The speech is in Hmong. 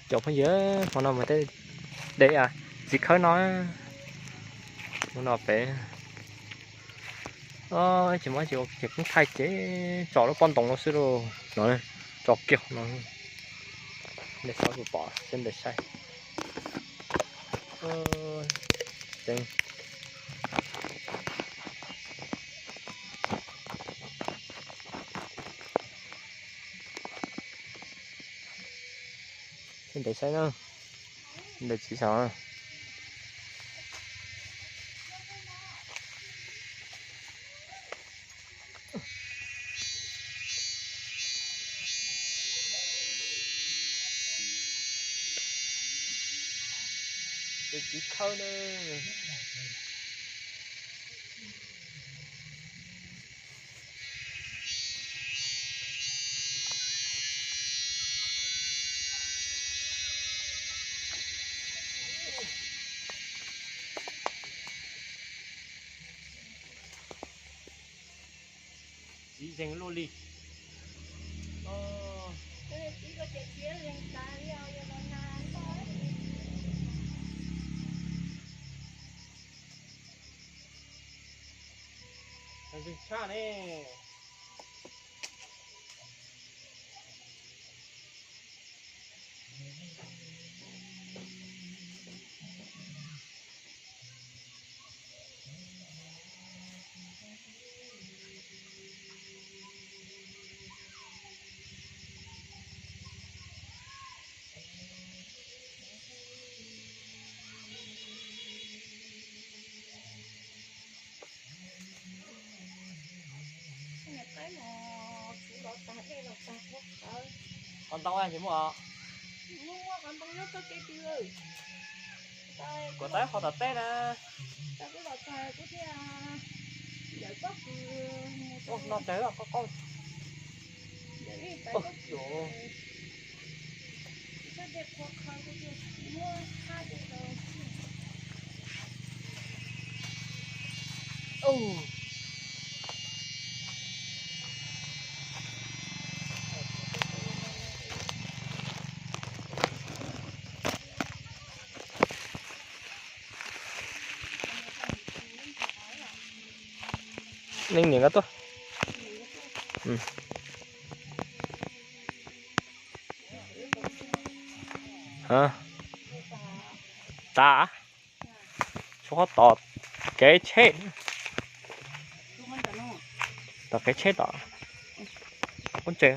Cov phooj ywg, hmo no mus de, de txiv khawb no, mus no pem. Ces muab ces ua ces kuv thaij ces tso lub pob ntoo no xwb lauj no, tso kiag no. Ntawm saib puas pom, seb ntawm saib. Ceev. Seb ntawm saib na, ntawm txiv saum. Tus txiv khawb na. Txiv zeeg luaj li. Zeeg tshaj ne. Qos ntoo ces muaj os. Kuv tab qhov tom teb na. Ua no tsawg qoj qoj. Neeg niam nkawd tuaj. Tas, tshuav qhov tom kev tsheb, tom kev tsheb tom qub tsev.